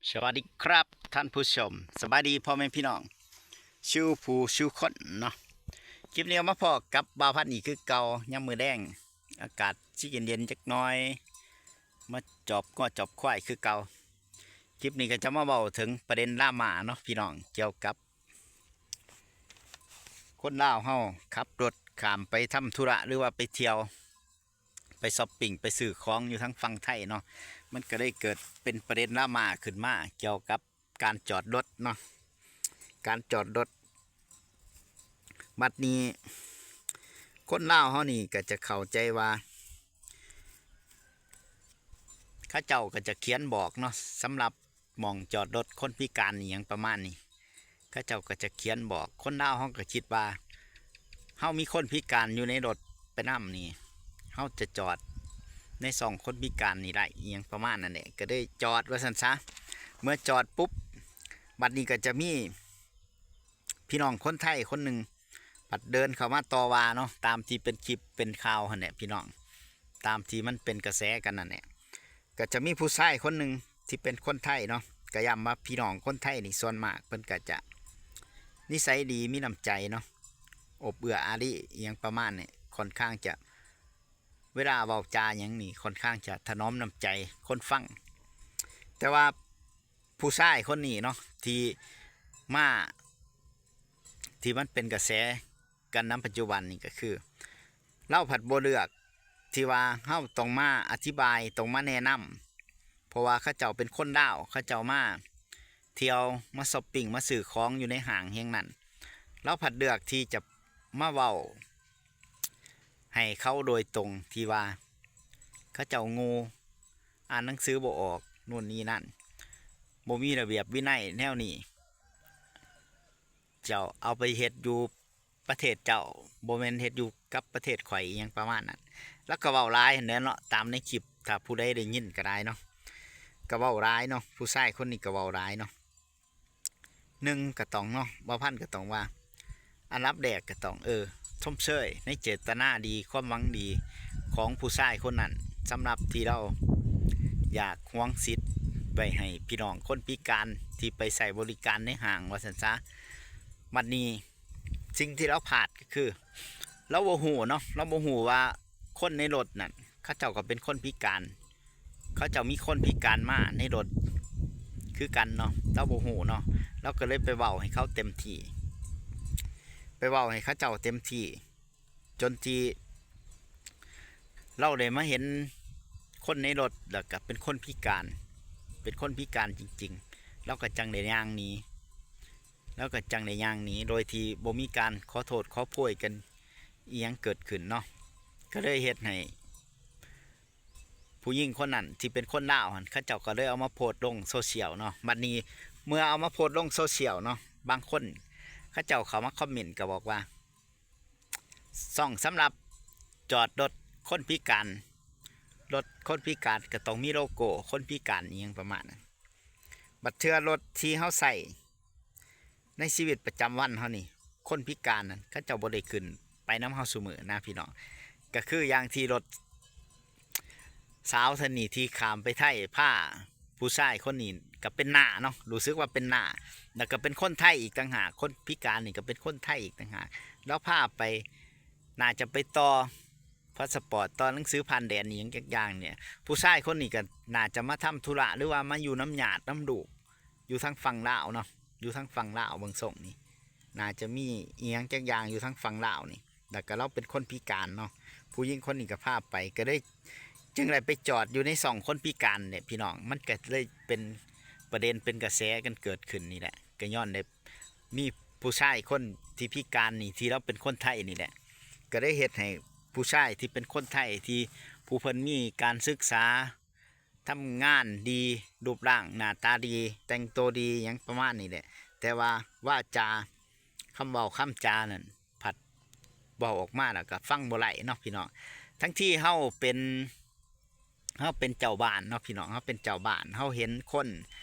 ສະບາຍດີຄັບທ່ານຜູ້ຊົມ, ສະບາຍດີພໍ່ແມ່ພີ່ນ້ອງສູ່ຜູ້ສູ່ຄົນເນາະ. ຄລິບນີ້ມາພໍ້ກັບບ່າວພັນອີກຄືເກົ່າ ຍາມມື້ແລງ ອາກາດຊິເຢັນໆຈັກໜ້ອຍ ມາຈອບງົວຈອບຄວາຍຄືເກົ່າ. ຄລິບນີ້ກໍຈະມາເວົ້າເຖິງປະເດັນດຣາມາເນາະພີ່ນ້ອງ, ກ່ຽວກັບຄົນລາວເຮົາຂັບລົດຂ້າມໄປທຳທຸລະ ຫຼືວ່າໄປທ່ຽວ ໄປຊັອບປິງ ໄປຊື້ຂອງຢູ່ທາງຝັ່ງໄທເນາະ, ມັນກໍໄດ້ເກີດເປັນປະເດັນດຣາມາຂຶ້ນມາກ່ຽວກັບການຈອດລົດເນາະ, ການຈອດລົດ. ບັດນີ້ຄົນລາວເຮົານີ້ກໍຈະເຂົ້າໃຈວ່າ ເຂົາເຈົ້າກໍຈະຂຽນບອກເນາະ, ສຳລັບ ໝ່ອງຈອດລົດຄົນພິການອີ່ຫຍັງປະມານນີ້ ເຂົາເຈົ້າກໍຈະຂຽນບອກ. ຄົນລາວເຮົາກໍຄິດວ່າ ເຮົາມີຄົນພິການຢູ່ໃນລົດໄປນຳນີ້ ເຮົາຈະຈອດໃນຊ່ອງຄົນພິການນີ້ໄດ້ ອີ່ຫຍັງປະມານນັ້ນແຫຼະ, ກໍເລີຍຈອດວ່າຊັ້ນຊະ. ເມື່ອຈອດປຸບ ບັດນີ້ກໍຈະມີພີ່ນ້ອງຄົນໄທຄົນໜຶ່ງ ພັດເດີນເຂົ້າມາຕໍ່ວ່າເນາະ, ຕາມທີ່ເປັນຄລິບເປັນຂ່າວຫັ້ນແຫຼະພີ່ນ້ອງ, ຕາມທີ່ມັນເປັນກະແສກັນນັ້ນແຫຼະ. ກໍຈະມີຜູ້ຊາຍຄົນໜຶ່ງທີ່ເປັນຄົນໄທເນາະ, ກໍຢ້ຳວ່າພີ່ນ້ອງຄົນໄທນີ້ສ່ວນມາກເພິ່ນກໍຈະນິໄສດີ ມີນ້ຳໃຈເນາະ, ອົບເອື້ອອາລີອີ່ຫຍັງປະມານນີ້, ຄ່ອນຂ້າງຈະ ເວລາເວົ້າຈາຫຍັງນີ້ ຄ່ອນຂ້າງຈະຖະໜອມນ້ຳໃຈຄົນຟັງ. ແຕ່ວ່າຜູ້ຊາຍຄົນນີ້ເນາະ ທີ່ມາ ທີ່ມັນເປັນກະແສ ກັນນຳປັດຈຸບັນນີ້ກໍຄື ລາວພັດບໍ່ເລືອກທີ່ວ່າເຮົາຕ້ອງມາອະທິບາຍ ຕ້ອງມາແນະນຳ, ເພາະວ່າເຂົາເຈົ້າເປັນຄົນລາວ ເຂົາເຈົ້າມາທ່ຽວ ມາຊັອບປິງ ມາຊື້ຂອງຢູ່ໃນຫ້າງແຫ່ງນັ້ນ, ລາວພັດເລືອກທີ່ຈະມາເວົ້າໃຫ້ເຂົາໂດຍຕົງ ທີ່ວ່າເຂົາເຈົ້າໂງ່ ອ່ານໜັງສືບໍ່ອອກ ໂນ່ນນີ້ນັ້ນ ບໍ່ມີລະບຽບວິໄນແນວນີ້ ເຈົ້າເອົາໄປເຮັດຢູ່ ປະເທດເຈົ້າ ບໍ່ແມ່ນເຮັດຢູ່ກັບປະເທດຂ້ອຍ ອີ່ຫຍັງປະມານນັ້ນ. ລາວກໍເວົ້າຫຼາຍຫັ້ນແຫຼະເນາະ ຕາມໃນຄລິບ ຖ້າຜູ້ໃດໄດ້ຍິນກໍໄດ້ເນາະ, ກໍເວົ້າຫຼາຍເນາະ, ຜູ້ຊາຍຄົນນີ້ກໍເວົ້າຫຼາຍເນາະ. ໜຶ່ງກໍຕ້ອງເນາະ ບ່າວພັນກໍຕ້ອງວ່າ ອັນດັບແລກກໍຕ້ອງ ເອີ ຊົມເຊີຍໃນເຈດຕະນາດີ ຄວາມຫວັງດີຂອງຜູ້ຊາຍຄົນນັ້ນ ສຳລັບທີ່ລາວຢາກຫວງສິດໄວ້ໃຫ້ພີ່ນ້ອງຄົນພິການທີ່ໄປໃຊ້ບໍລິການໃນຫ້າງ ວ່າຊັ້ນຊະ. ບັດນີ້ ສິ່ງທີ່ລາວພາດກໍຄື ລາວບໍ່ຮູ້ເນາະ, ລາວບໍ່ຮູ້ວ່າຄົນໃນລົດນັ້ນ ເຂົາເຈົ້າກໍເປັນຄົນພິການ, ເຂົາເຈົ້າມີຄົນພິການມາໃນລົດຄືກັນເນາະ, ລາວບໍ່ຮູ້ເນາະ, ລາວກໍເລີຍໄປເວົ້າໃຫ້ເຂົາເຕັມທີ່, ໄປເວົ້າໃຫ້ເຂົາເຈົ້າເຕັມທີ່ ຈົນທີ່ລາວໄດ້ມາເຫັນຄົນໃນລົດ ແລ້ວກໍເປັນຄົນພິການ, ເປັນຄົນພິການຈິງໆ, ລາວກໍຈັ່ງໄດ້ຍ່າງໜີ. ລາວກໍຈັ່ງໄດ້ຍ່າງໜີ ໂດຍທີ່ບໍ່ມີການຂໍໂທດຂໍໂພຍກັນອີ່ຫຍັງເກີດຂຶ້ນເນາະ, ກໍເລີຍເຮັດໃຫ້ຜູ້ຍິງຄົນນັ້ນທີ່ເປັນຄົນລາວຫັ້ນ ເຂົາເຈົ້າກໍເລີຍເອົາມາໂພສລົງໂຊຊຽວເນາະ. ບັດນີ້ເມື່ອເອົາມາໂພສລົງໂຊຊຽວເນາະ ບາງຄົນເຂົາເຈົ້າເຂົ້າມາຄອມເມັນກໍບອກວ່າ ຊ່ອງສຳລັບຈອດລົດຄົນພິການ, ລົດຄົນພິການກໍຕ້ອງມີໂລໂກ້ຄົນພິການ ອີ່ຫຍັງປະມານນັ້ນ. ບັດເທື່ອລົດທີ່ເຮົາໃຊ້ໃນຊີວິດປະຈຳວັນເຮົານີ້ ຄົນພິການນັ້ນ ເຂົາເຈົ້າບໍ່ໄດ້ຂຶ້ນໄປນຳເຮົາຊຸມື້ນະພີ່ນ້ອງ. ກໍຄືຢ່າງທີ່ລົດສາວທ່ານນີ້ທີ່ຂ້າມໄປໄທ ພາ ຜູ້ຊາຍຄົນນີ້ກໍເປັນນ້າເນາະ, ຮູ້ສຶກວ່າເປັນນ້າ ແລ້ວກໍເປັນຄົນໄທອີກຕ່າງຫາກ, ຄົນພິການນີ້ກໍເປັນຄົນໄທອີກຕ່າງຫາກ, ລາວພາໄປ ໜ້າຈະໄປຕໍ່ພາສະປອດ ຕໍ່ໜັງສືຜ່ານແດນອີ່ຫຍັງຈັກຢ່າງນີ້. ຜູ້ຊາຍຄົນນີ້ກໍໜ້າຈະມາທຳທຸລະ ຫຼືວ່າມາຢູ່ນຳຍາດນຳລູກ ຢູ່ທາງຝັ່ງລາວເນາະ, ຢູ່ທາງຝັ່ງລາວເບິ່ງຊົງນີ້ ໜ້າຈະມີອີ່ຫຍັງຈັກຢ່າງຢູ່ທາງຝັ່ງລາວນີ້. ແລ້ວກໍລາວເປັນຄົນພິການເນາະ, ຜູ້ຍິງຄົນນີ້ກໍພາໄປ ກໍເລີຍ ຈຶ່ງໄດ້ໄປຈອດຢູ່ໃນຊ່ອງຄົນພິການແຫຼະພີ່ນ້ອງ. ມັນກໍເລີຍເປັນປະເດັນເປັນກະແສກັນເກີດຂຶ້ນນີ້ແຫຼະ, ກໍຍ້ອນໄດ້ມີຜູ້ຊາຍຄົນທີ່ພິການນີ້ ທີ່ລາວເປັນຄົນໄທນີ້ແຫຼະ, ກໍໄດ້ເຮັດໃຫ້ຜູ້ຊາຍທີ່ເປັນຄົນໄທ ທີ່ຜູ້ເພິ່ນມີການສຶກສາ ທຳງານດີ ຮູບຮ່າງໜ້າຕາດີ ແຕ່ງໂຕດີ ຫຍັງປະມານນີ້ແຫຼະ, ແຕ່ວ່າວາຈາ ຄຳເວົ້າຄຳຈານັ້ນ ພັດເວົ້າອອກມາແລ້ວກໍຟັງບໍ່ໄດ້ເນາະພີ່ນ້ອງ. ທັງທີ່ເຮົາເປັນ ເຮົາເປັນເຈົ້າບ້ານເນາະພີ່ນ້ອງ, ເຮົາເປັນເຈົ້າບ້ານ ເຮົາເຫັນຄົນ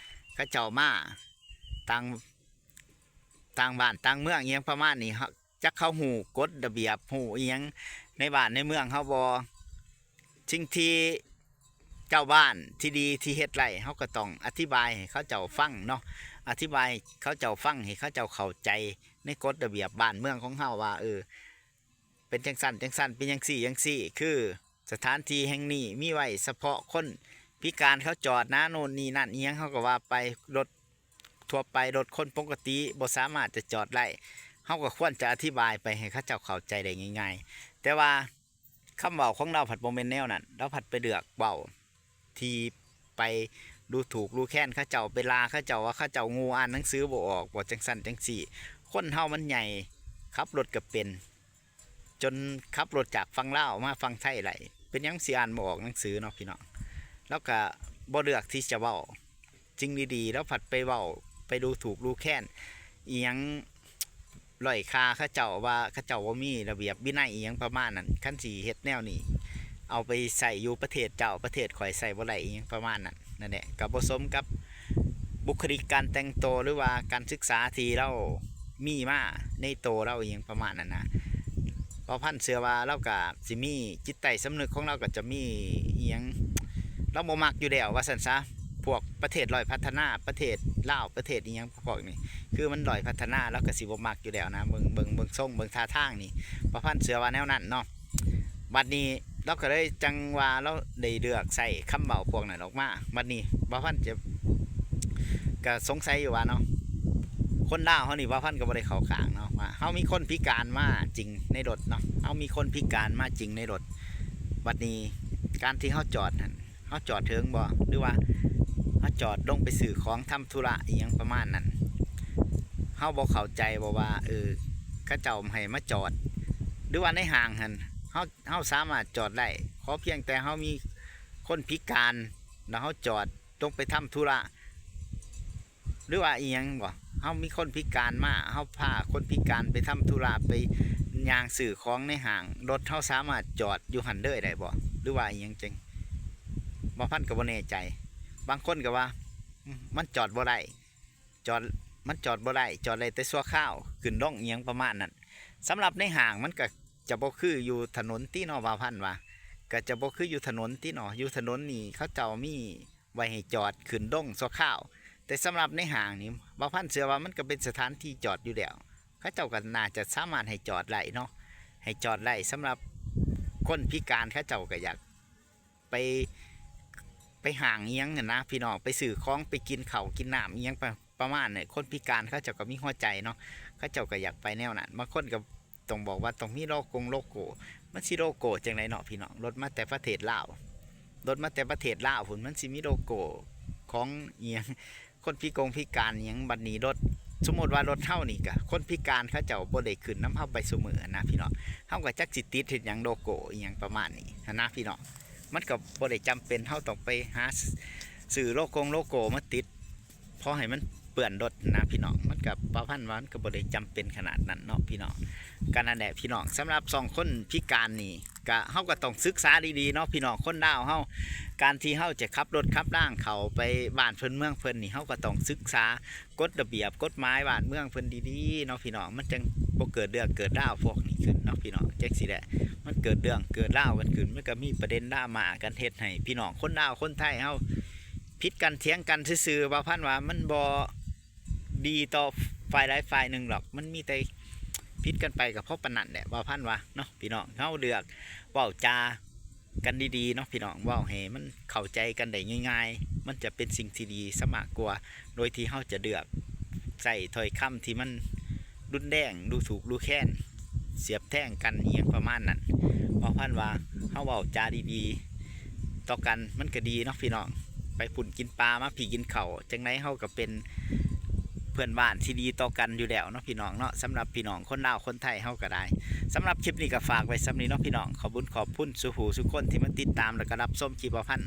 ເຂົາເຈົ້າມາຕ່າງ ຕ່າງບ້ານຕ່າງເມືອງ ອີ່ຫຍັງປະມານນີ້, ເຮົາ ຈັກເຂົາຮູ້ກົດລະບຽບ ຮູ້ອີ່ຫຍັງໃນບ້ານໃນເມືອງເຮົາບໍ່? ສິ່ງທີ່ ເຈົ້າບ້ານທີ່ດີທີ່ເຮັດໄລ່ ເຮົາກໍຕ້ອງອະທິບາຍໃຫ້ເຂົາເຈົ້າຟັງເນາະ, ອະທິບາຍໃຫ້ເຂົາເຈົ້າຟັງ ໃຫ້ເຂົາເຈົ້າເຂົ້າໃຈໃນກົດລະບຽບບ້ານເມືອງຂອງເຮົາວ່າ ເອີ ເປັນຈັ່ງຊັ້ນຈັ່ງຊັ້ນ ເປັນຈັ່ງຊີ້ຈັ່ງຊີ້ ຄືສະຖານທີ່ແຫ່ງນີ້ມີໄວ້ສະເພາະຄົນພິການເຂົາຈອດນະ ໂນ່ນນີ້ນັ້ນອີ່ຫຍັງ ເຮົາກໍວ່າໄປ. ລົດທົ່ວໄປ ລົດຄົນປົກກະຕິບໍ່ສາມາດຈະຈອດໄດ້ ເຮົາກໍຄວນຈະອະທິບາຍໄປໃຫ້ເຂົາເຈົ້າເຂົ້າໃຈໄດ້ງ່າຍໆ ແຕ່ວ່າຄຳເວົ້າຂອງລາວພັດບໍ່ແມ່ນແນວນັ້ນ, ລາວພັດໄປເລືອກເວົ້າທີ່ໄປດູຖູກດູແຄນເຂົາເຈົ້າ ໄປລາເຂົາເຈົ້າວ່າເຂົາເຈົ້າໂງ່ ອ່ານໜັງສືບໍ່ອອກ ບໍ່ຈັ່ງຊັ້ນຈັ່ງຊີ້. ຄົນເຮົາມັນໃຫຍ່ ຂັບລົດກໍເປັນ ຈົນຂັບລົດຈາກຝັ່ງລາວມາຝັ່ງໄທໄດ້ ເປັນຫຍັງຊິອ່ານບໍ່ອອກໜັງສືເນາະພີ່ນ້ອງ. ລາວກະບໍ່ເລືອກທີ່ຈະເວົ້າສິ່ງດີໆ ລາວພັດໄປເວົ້າ ໄປດູຖູກດູແຄນອີ່ຫຍັງ ດ້ອຍຄ່າເຂົາເຈົ້າ ວ່າເຂົາເຈົ້າບໍ່ມີລະບຽບວິໄນອີ່ຫຍັງປະມານນັ້ນ. ຄັນຊິເຮັດແນວນີ້ ເອົາໄປໃຊ້ຢູ່ປະເທດເຈົ້າ ປະເທດຂ້ອຍໃຊ້ບໍ່ໄດ້ອີ່ຫຍັງປະມານນັ້ນ. ນັ້ນແຫຼະ ກໍບໍ່ສົມກັບບຸກຄະລິກການແຕ່ງໂຕ ຫຼືວ່າການສຶກສາທີ່ລາວມີມາໃນໂຕລາວອີ່ຫຍັງປະມານນັ້ນນະ. ບ່າວພັນເຊື່ອວ່າລາວກໍຊິມີຈິດໃຕ້ສຳນຶກຂອງລາວ ກໍຈະມີອີ່ຫຍັງ ລາວບໍ່ມັກຢູ່ແລ້ວວ່າຊັ້ນຊະ. ພວກປະເທດດ້ອຍພັດທະນາ ປະເທດລາວ ປະເທດອີ່ຫຍັງພວກນີ້ ຄືມັນດ້ອຍພັດທະນາ ລາວກໍຊິບໍ່ມັກຢູ່ແລ້ວນະ. ເບິ່ງ ເບິ່ງ ເບິ່ງຊົງ ເບິ່ງທ່າທາງນີ້ ບ່າວພັນເຊື່ອວ່າແນວນັ້ນເນາະ. ບັດນີ້ລາວກໍເລີຍ ຈັ່ງວ່າລາວໄດ້ເລືອກໃຊ້ຄຳເວົ້າພວກນັ້ນອອກມາ. ບັດນີ້ບ່າວພັນຈະ ກໍສົງໄສຢູ່ວ່າເນາະ ຄົນລາວເຮົານີ້ ບ່າວພັນກໍບໍ່ໄດ້ເຂົ້າຂ້າງເນາະ ວ່າເຮົາມີຄົນພິການມາຈິງໃນລົດເນາະ ເຮົາມີຄົນພິການມາຈິງໃນລົດ. ບັດນີ້ການທີ່ເຮົາຈອດຫັ້ນ ເຮົາຈອດເຖິງບໍ່ ຫຼືວ່າເຮົາຈອດລົງໄປຊື້ຂອງ ທຳທຸລະອີ່ຫຍັງປະມານນັ້ນ ເຮົາບໍ່ເຂົ້າໃຈບໍ່ວ່າ ເອີ ເຂົາເຈົ້າໃຫ້ມາຈອດ ຫຼືວ່າໃນຫ້າງຫັ້ນ ເຮົາ ເຮົາສາມາດຈອດໄດ້ ຂໍພຽງແຕ່ເຮົາມີຄົນພິການ ແລ້ວເຮົາຈອດລົງໄປທຳທຸລະ ຫຼືວ່າອີ່ຫຍັງບໍ່ ເຮົາມີຄົນພິການມາ ເຮົາພາຄົນພິການໄປທຳທຸລະ ໄປຍ່າງຊື້ຂອງໃນຫ້າງ ລົດເຮົາສາມາດຈອດຢູ່ຫັ້ນເລີຍໄດ້ບໍ່ ຫຼືວ່າອີ່ຫຍັງຈັ່ງ ບ່າວພັນກໍບໍ່ແນ່ໃຈ. ບາງຄົນກໍວ່າ ອືມ ມັນຈອດບໍ່ໄດ້ ຈອດ ມັນຈອດບໍ່ໄດ້ ຈອດໄດ້ແຕ່ຊົ່ວຄາວ ຂຶ້ນລົງອີ່ຫຍັງປະມານນັ້ນ. ສຳລັບໃນຫ້າງມັນກໍຈະບໍ່ຄືຢູ່ຖະໜົນຕິເນາະ ບ່າວພັນວ່າ ກໍຈະບໍ່ຄືຢູ່ຖະໜົນຕິເນາະ. ຢູ່ຖະໜົນນີ້ເຂົາເຈົ້າມີ ໄວ້ໃຫ້ຈອດຂຶ້ນລົງຊົ່ວຄາວ ແຕ່ສຳລັບໃນຫ້າງນີ້ ບ່າວພັນເຊື່ອວ່າມັນກໍເປັນສະຖານທີ່ຈອດຢູ່ແລ້ວ ເຂົາເຈົ້າກໍໜ້າຈະສາມາດໃຫ້ຈອດໄດ້ເນາະ ໃຫ້ຈອດໄດ້. ສຳລັບຄົນພິການ ເຂົາເຈົ້າກໍຢາກໄປ ໄປຫ້າງອີ່ຫຍັງຫັ້ນນະພີ່ນ້ອງ ໄປຊື້ຂອງ ໄປກິນເຂົ້າກິນນ້ຳອີ່ຫຍັງປະ ປະມານນີ້ ຄົນພິການເຂົາເຈົ້າກໍມີຫົວໃຈເນາະ ເຂົາເຈົ້າກໍຢາກໄປແນວນັ້ນ. ບາງຄົນກໍ ຕ້ອງບອກວ່າຕ້ອງມີໂລກົງໂລໂກ້ ມັນຊິໂລໂກ້ຈັ່ງໃດເນາະພີ່ນ້ອງ ລົດມາແຕ່ປະເທດລາວ ລົດມາແຕ່ປະເທດລາວພຸ້ນ ມັນຊິມີໂລໂກ້ຂອງອີ່ຫຍັງ ຄົນພິກົງພິການອີ່ຫຍັງ. ບັດນີ້ລົດ ສົມມຸດວ່າລົດເຮົານີ້ກະ ຄົນພິການເຂົາເຈົ້າບໍ່ໄດ້ຂຶ້ນນຳເຮົາໄປຊຸມື້ຫັ້ນນະພີ່ນ້ອງ ເຮົາກໍຈັກຊິຕິດເຮັດຫຍັງໂລໂກ້ອີ່ຫຍັງປະມານນີ້ຫັ້ນນະພີ່ນ້ອງ. ມັນກໍບໍ່ໄດ້ຈຳເປັນເຮົາຕ້ອງໄປຫາຊື້ໂລກົງໂລໂກ້ມາຕິດ ພໍໃຫ້ມັນເປື້ອນລົດນະພີ່ນ້ອງ ມັນກໍ ບ່າວພັນວ່າມັນກໍບໍ່ໄດ້ຈຳເປັນຂະໜາດນັ້ນເນາະພີ່ນ້ອງ. ກໍນັ້ນແຫຼະພີ່ນ້ອງ ສຳລັບສອງຄົນພິການນີ້ ກະ ເຮົາກໍຕ້ອງສຶກສາດີໆເນາະພີ່ນ້ອງ ຄົນລາວເຮົາ ການທີ່ເຮົາຈະຂັບລົດຂັບລາງເຂົ້າໄປບ້ານເພິ່ນເມືອງເພິ່ນນີ້ ເຮົາກໍຕ້ອງສຶກສາກົດລະບຽບກົດໝາຍບ້ານເມືອງເພິ່ນດີໆເນາະພີ່ນ້ອງ ມັນຈັ່ງບໍ່ເກີດເລື່ອງເກີດລາວພວກນີ້ຂຶ້ນເນາະພີ່ນ້ອງ. ຈັ່ງຊີ້ແຫຼະ ມັນເກີດເລື່ອງເກີດລາວກັນຂຶ້ນ ມັນກໍມີປະເດັນດຣາມາກັນ ເຮັດໃຫ້ພີ່ນ້ອງຄົນລາວຄົນໄທເຮົາ ຜິດກັນຖຽງກັນຊື່ໆ ບ່າວພັນວ່າມັນບໍ່ດີຕໍ່ຝ່າຍໃດຝ່າຍໜຶ່ງດອກ ມັນມີແຕ່ຜິດກັນໄປກໍພໍປານນັ້ນແຫຼະ ບ່າວພັນວ່າເນາະພີ່ນ້ອງ. ເຮົາເລືອກເວົ້າຈາກັນດີໆເນາະພີ່ນ້ອງ ເວົ້າໃຫ້ມັນເຂົ້າໃຈກັນໄດ້ງ່າຍໆ ມັນຈະເປັນສິ່ງທີ່ດີຊະມາກກວ່າ ໂດຍທີ່ເຮົາຈະເລືອກໃຊ້ຖ້ອຍຄຳທີ່ມັນ ຮຸນແຮງ ດູຖູກດູແຄນ ສຽບແທງກັນອີ່ຫຍັງປະມານນັ້ນ. ເວົ້າພັນວ່າເຮົາເວົ້າຈາດີໆຕໍ່ກັນມັນກໍດີເນາະພີ່ນ້ອງ ໄປພຸ້ນກິນປາມາພີ້ກິນເຂົ້າ ຈັ່ງໃດເຮົາກໍເປັນເພື່ອນບ້ານທີ່ດີຕໍ່ກັນຢູ່ແລ້ວເນາະພີ່ນ້ອງເນາະ. ສຳລັບພີ່ນ້ອງຄົນລາວຄົນໄທເຮົາກໍໄດ້ ສຳລັບຄລິບນີ້ກໍຝາກໄວ້ສ່ຳນີ້ເນາະພີ່ນ້ອງ. ຂອບບຸນຂອບຄຸນສູ່ຜູ້ສູ່ຄົນທີ່ມາຕິດຕາມ ແລ້ວກໍຮັບຊົມຄລິບບ່າວພັນ